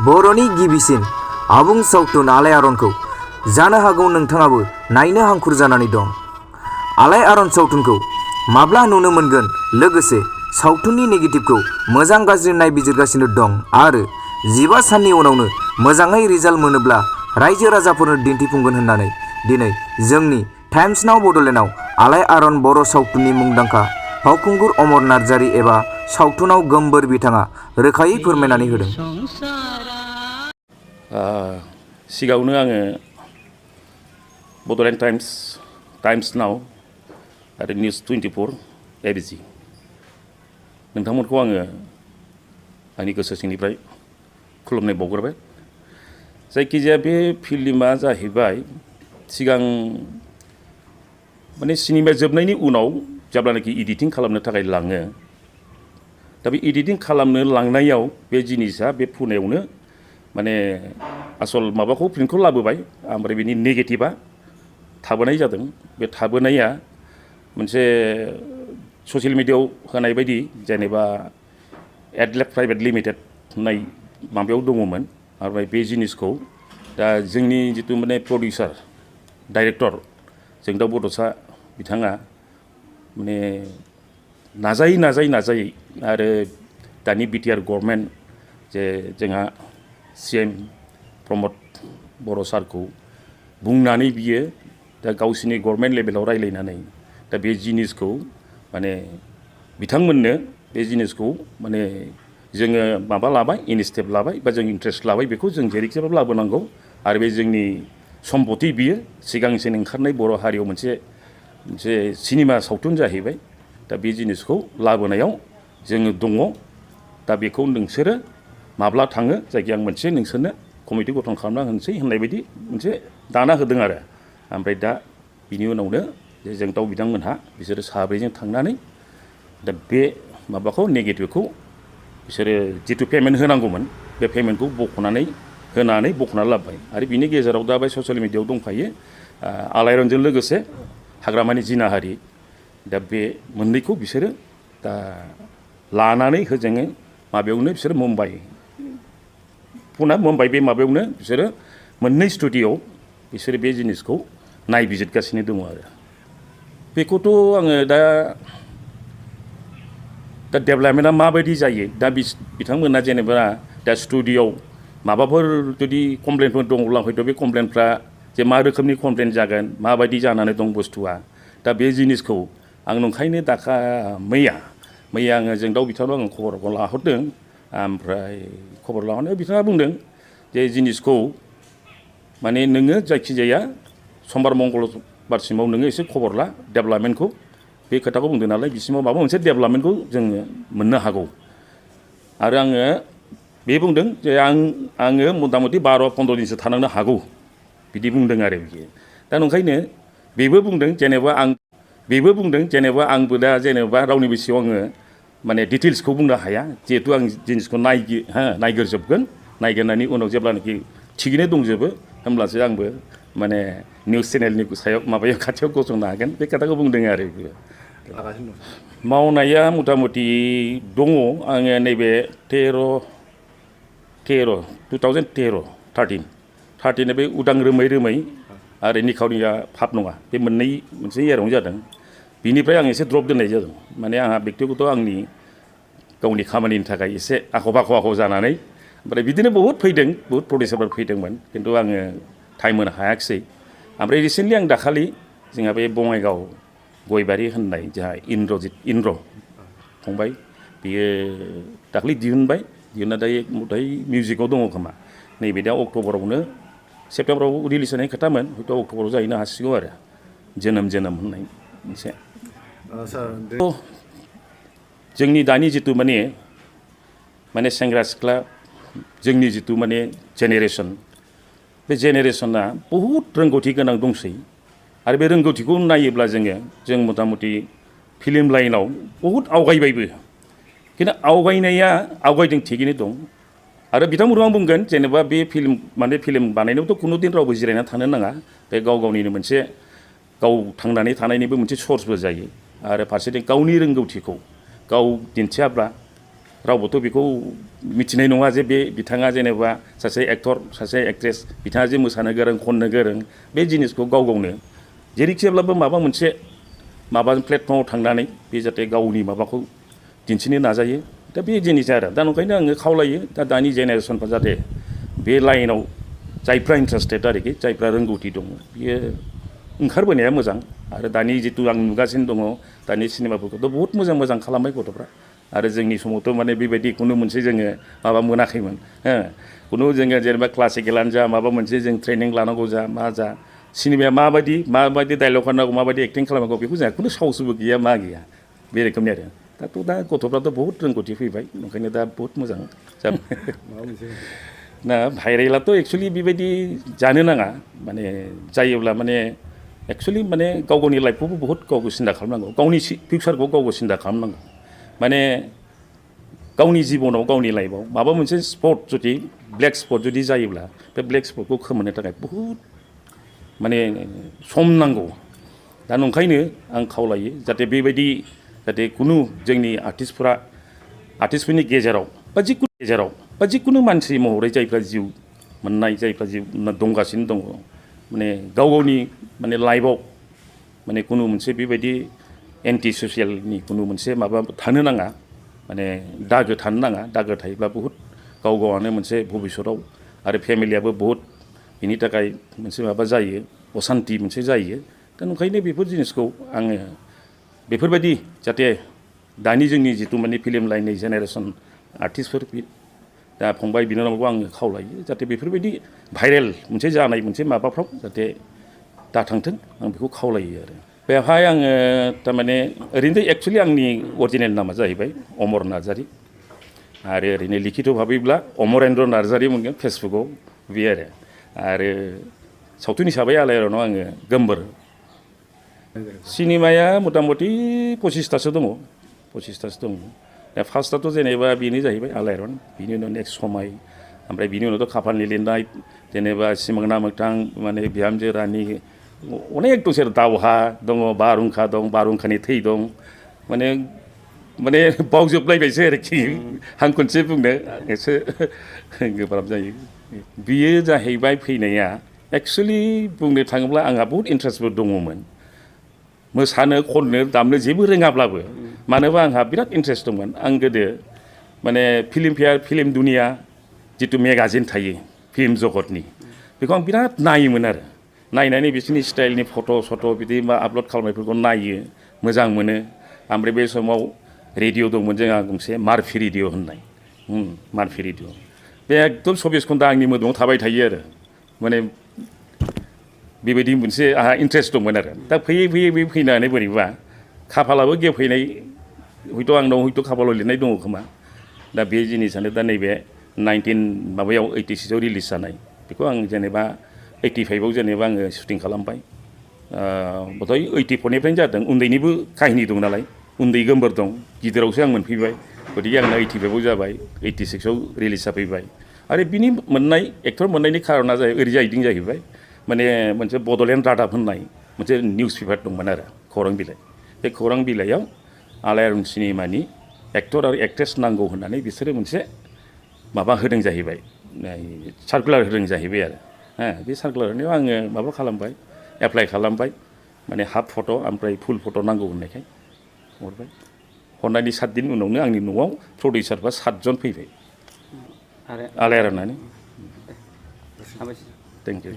बर'नि गिबिसिन आबुं सावथुन आलायारनखौ जानो हागौ नोंथाङाबो नायनो हांखुर जानानै दं। आलायारन सावथुनखौ माब्ला नुनो मोनगोन लोगोसे सावथुननि नेगेटिभखौ मोजां गाज्रि नायबिजिरगासिनो दं आरो 15 साननि उनावनो मोजाङै रिजाल्ट मोनोब्ला रायजो राजाफोरनो दिन्थिफुंगोन होननानै दिनै जोंनि टाइम्स नाव बड'लेण्डआव आलायारन बर' सावथुननि मुंदांखा फावखुंगुर अमर नार्जारी एबा सावथुनाव गोमबोर बिथाङा रोखायै फोरमायनानै होदों। सिगाङावनो आङो बड'लेण्ड टाइम्स नाव आरो निउस 24 एबिसि नोंथांमोनखौ आङो आंनि गोसो सिंनिफ्राय खुलुमनाय बावग्रोबाय। जायखिजाया बे फिल्मा जाहैबाय सिगां माने सिनेमा जोबनायनि उनाव जेब्लानाखि एडिटिं खालामनो थाखाय लाङो, दा बे एडिटिं खालामनो लांनायाव बे जिनिसा बे फुनायावनो माने आसल माबाखौ प्रिन्टखौ लाबोबाय, ओमफ्राय बिनि नेगेटिभा थाबोनाय जादों। बे थाबोनाया मोनसे ससियेल मिडियायाव होनाय बायदि जेनेबा एडलेब प्राइभेट लिमिटेड होननाय माबायाव दङमोन। ओमफ्राय बे जिनिसखौ दा जोंनि जिथु माने प्रडिउसार डाइरेक्टर जोंदाव बड'सा बिथाङा माने नाजायै आरो दानि बिटिआर गभर्नमेन्ट जे जोंहा CM प्रमद बर' सारखौ बुंनानै बियो दा गावसिनि गभर्नमेन्ट लेभेलाव रायलायनानै दा बे जिनिसखौ माने बिथांमोननो बे जिनिसखौ माने जोङो माबा लाबाय, इनिशिएटिभ लाबाय बा जों इन्ट्रेस्ट लाबाय, बेखौ जों जेरैखिजाबो लाबोनांगौ आरो बे जोंनि सम्पति बियो सिगांसिन ओंखारनाय बर' हारियाव मोनसे सिनेमा सावथुन जाहैबाय। दा बे जिनिसखौ लाबोनायाव जोङो दङ। दा बेखौ नोंसोरो माब्ला थाङो जायखि आं मोनसे नोंसोरनो कमिटि गठन खालामना होनोसै होननाय बायदि मोनसे दाना होदों आरो। ओमफ्राय दा बिनि उनावनो जे जोंदाव बिथांमोनहा बिसोरो साब्रैजों थांनानै दा बे माबाखौ नेगेटिभखौ बिसोरो जिथु पेमेन्ट होनांगौमोन बे पेमेन्टखौ बख'नानै लाबोबाय। आरो बिनि गेजेराव दा बे ससियेल मिडियायाव दंफायो आलायारनजों लोगोसे हाग्रामानि जिनाहारि, दा बे मोननैखौ बिसोरो दा लानानै होजोङो माबायावनो बिसोरो मुम्बाइ बे माबायावनो बिसोरो मोननै स्टुडिअ'आव बिसोरो बे जिनिसखौ नायबिजिरगासिनो दङ आरो। बेखौथ' आङो दा डेभेलपमेन्टआ माबायदि जायो दा बिथांमोना जेनेबा दा स्टुडिअ'आव माबाफोर जुदि कमप्लेनफोर दङब्ला हयथ' बे कमप्लेनफ्रा जे मा रोखोमनि कमप्लेन जागोन, माबायदि जानानै दं बुस्थुआ, दा बे जिनिसखौ आं नंखायनो मैया आङो जोंदाव बिथांनाव आङो खबरखौ लाहरदों। ओमफ्राय खबर लाहरनायाव बिथाङा बुंदों जे जिनिसखौ माने नोङो जायखिजाया समबार मंगलबारसिमाव नोङो एसे खबर ला डेभेलपमेन्टखौ, बे खोथाखौ बुंदों नालाय बिसिमाव माबा मोनसे डेभेलपमेन्टखौ जोङो मोननो हागौ। आरो आङो बे बुंदों जे आङो मथा मथि 12-15 दिनसो थानांनो हागौ बिदि बुंदों आरो बियो। दा नंखायनो बेबो बुंदों जेनेबा आंबो दा जेनेबा रावनिबो सिगाङाव आङो माने डिटेल्सखौ बुंनो हाया, जिहेथु आं जिनिसखौ नायग्रोजोबगोन, नायग्रोनायनि उनाव जेब्लानाखि थिगैनो दंजोबो होमब्लासो आंबो माने निउस चेनेलनि सायाव माबायाव खाथियाव गसंनो हागोन, बे खोथाखौ बुंदों आरो बेयो। मावनाया मथा मथि दङ। आङो नैबे 2013 बे उदां रोमै आरो निखावरिया फाप नङा, बे मोनसे इयारावनो जादों। बिनिफ्राय आं एसे द्रप दोननाय जादों, माने आंहा बेक्तिगत आंनि गावनि खामानिनि थाखाय एसे आख' फाख' जानानै। ओमफ्राय बिदिनो बहुद प्रडिउसारफोर फैदोंमोन, खिन्थु आङो टाइम होनो हायाखिसै। ओमफ्राय रिसेन्टलि आं दाखालि जोंहा बे बङाइगाव गयबारि होननाय जोंहा इन्द्र फंबाय, बियो दाखालि दिहुनना दायो मिउजिकआव दङ खोमा। नैबे दा सेप्तेम्बराव रिलिज होनाय खोथामोन, हयथ' अक्ट'बराव जाहैनो हासिगौ आरो। जोनोम होननाय मोनसे जोंनि दानि जिथु माने सेंग्रा सिख्ला जोंनि जिथु माने जेनेरेसन, बे जेनेरेसना बहुद रोंगौथि गोनां दंसै। आरो बे रोंगौथिखौ नायोब्ला जों मथा मथि फिल्म लाइनाव बहुद आवगायबायबो, खिन्थु आवगायदों थिगैनो दं। आरो बिथांमोनखौ आं बुंगोन जेनेबा बे फिल्म बानायनायावथ' खुनु दिन रावबो जिरायना थानो नाङा, बे गावनिनो मोनसे गाव थांनानै थानायनिबो मोनसे सर्सबो जायो। आरो फारसेथिं गावनि रोंगौथिखौ गाव दिन्थियाब्ला रावबोथ' बेखौ मिथिनाय नङा जे बे बिथाङा जेनेबा सासे एक्टर सासे एक्ट्रेस बिथाङा जे मोसानो गोरों खननो गोरों बे जिनिसखौ गाव गावनो जेरैखिजाब्लाबो माबा मोनसे माबा प्लेटफर्माव थांनानै बे जाहाथे गावनि माबाखौ दिन्थिनो नाजायो दा बे जिनिस आरो दा ओंखायनो आङो खावलायो दा दानि जेनेरेसनफ्रा जाहाथे बे लाइनाव जायफ्रा इन्टारेस्टेड आरोखि जायफ्रा रोंगौथि दङ बियो ओंखारबोनाया मोजां आरो दानि जितु आं नुगासिनो दङ दानि सिनेमाफोरखौथ' बहुत मोजां मोजां खालामबाय गथ'फ्रा आरो जोंनि समावथ' माने बेबायदि खुनु मोनसे जोङो माबा मोनाखैमोन खुनु जोङो जेनेबा क्लासिकेलानो जा माबा मोनसे जों ट्रेनिं लानांगौ जा मा जा सिनेमाया माबायदि डायलग होनांगौ माबायदि एक्टिं खालामनांगौ बेखौ जोंहा खुनु साहसबो गैया मा गैया बे रोखोमनि आरो दा गथ'फ्राथ' बहुत रोंगौथि फैबाय ओंखायनो दा बहुत मोजां जाबाय ना भाइरेलाथ' एक्सुवेलि बेबायदि जानो नाङा माने जायोब्ला माने एक्सुवेलि माने गाव गावनि लाइफखौबो बहुत गावबो सिन्था खालामनांगौ गावनि फिउचारखौ गावबो सिन्था खालामनांगौ माने गावनि जिबनाव गावनि लाइफआव माबा मोनसे स्पट जुदि ब्लेक स्पट जुदि जायोब्ला बे ब्लेक स्पटखौ खोमोरनो थाखाय बहुद माने सम नांगौ दा नंखायनो आं खावलायो जाहाथे बेबायदि जाहाथे खुनु जोंनि आर्टिस्टफोरनि गेजेराव बा जिकुनु मानसि महरै जायफ्रा जिउ मोननाय जायफ्रा जिउ दंगासिनो दङ माने गाव गावनि माने लाइफआव माने खुनु मोनसे बेबायदि एन्टि ससियेलनि खुनु मोनसे माबा थानो नाङा माने दागो थानो नाङा दागो थायोब्ला बहुद गाव गावआनो मोनसे भबिष्यतआव आरो फेमिलियाबो बहुद बिनि थाखाय मोनसे माबा जायो असान्ति मोनसे जायो दा ओंखायनो बेफोर जिनिसखौ आङो बेफोरबायदि जाहाथे दानि जोंनि जितु माने फिल्म लाइननि जेनेरेसन आर्टिस्टफोर दा फंबाय बिनानावखौ आङो खावलायो जाहाथे बेफोरबायदि भाइरेल मोनसे जानाय मोनसे माबाफ्राव जाहाथे दाथांथों आं बेखौ खावलायो आरो बेवहाय आङो थारमाने ओरैनो एक्सुवेलि आंनि अरिजिनेल नामा जाहैबाय अमर नार्जारि आरो ओरैनो लिखित भाबैब्ला अमरेन्द्र नार्जारि मोनगोन फेसबुकआव बे आरो सावथुन हिसाबै आलायारनाव आङो गोमबोर सिनेमाया मथा मथि 25तासो दङ दा फार्स्टआथ' जेनेबा बेनो जाहैबाय आलायारन बिनि उनाव नेक्स्ट समाय ओमफ्राय बिनि उनावथ' खाफालनि लिरनाय जेनेबा सिमां ना मोगथां माने बिहामजो रानि अनेक दंसै दावहा दङ बारहुंखा दं बारहुंखानि थै दं माने बावजोबलायबायसो आरोखि आं खनसे बुंनो एसे गोब्राब जायो बियो जाहैबाय फैनाया एक्सुवेलि बुंनो थाङोब्ला आंहा बहुत इन्ट्रेस्टबो दङमोन मोसानो खननो दामनो जेबो रोङाब्लाबो मानोबा आंहा बिराद इन्ट्रेस्ट दंमोन आं गोदो माने फिल्मफेयार फिल्म दुनिया जितु मेगाजिन थायो फिल्म जगतनि बेखौ आं बिराद नायोमोन आरो नायनानै बिसोरनि स्टाइलनि फट' बिदि मा आपल'ड खालामनायफोरखौ नायो मोजां मोनो ओमफ्राय बे समाव रेडिअ' दंमोन जोंहा गंसे मार्फि रेडिअ' होननाय मार्फि रेडिअ' बे एकदम 24 घन्टा आंनि मोदोमाव थाबाय थायो आरो माने बेबायदि मोनसे आंहा इन्ट्रेस्ट दंमोन आरो दा फैयै फैनानै बोरैबा खाफालाबो गेफैनाय हयथ' आंनाव खाफालाव लिरनाय दङ खोमा दा बे जिनिसानो दा नैबे 86आव रिलिज जानाय बेखौ आं जेनेबा 85आव जेनेबा आङो शुटिं खालामबाय बधय 84निफ्रायनो जादों उन्दैनिबो काहिनि दं नालाय उन्दै गोमबोर दं गिदिरावसो आं मोनफैबाय गतिके आंना 85आव जाबाय 86आव रिलिज जाफैबाय आरो बिनि मोननाय एक्टर मोननायनि खारना ओरै जाहैबाय माने मोनसे बड'लेण्ड रादाब होननाय मोनसे निउस पेपार दंमोन आरो खौरां बिलाइ बे खौरां बिलाइयाव आलायारन सिनेमानि एक्टर आरो एक्ट्रेस नांगौ होननानै बिसोरो मोनसे माबा होदों जाहैबाय सार्कुलार होदों जाहैबाय आरो बे सार्कुलार होनायाव आङो माबा खालामबाय एप्लाइ खालामबाय माने हाफ फट' ओमफ्राय फुल फट' नांगौ होननायखाय हरबाय हरनायनि 7 दिन उनावनो आंनि न'आव प्रडिउसारफ्रा 7 जन फैबाय आलायारनानो थेंक इउ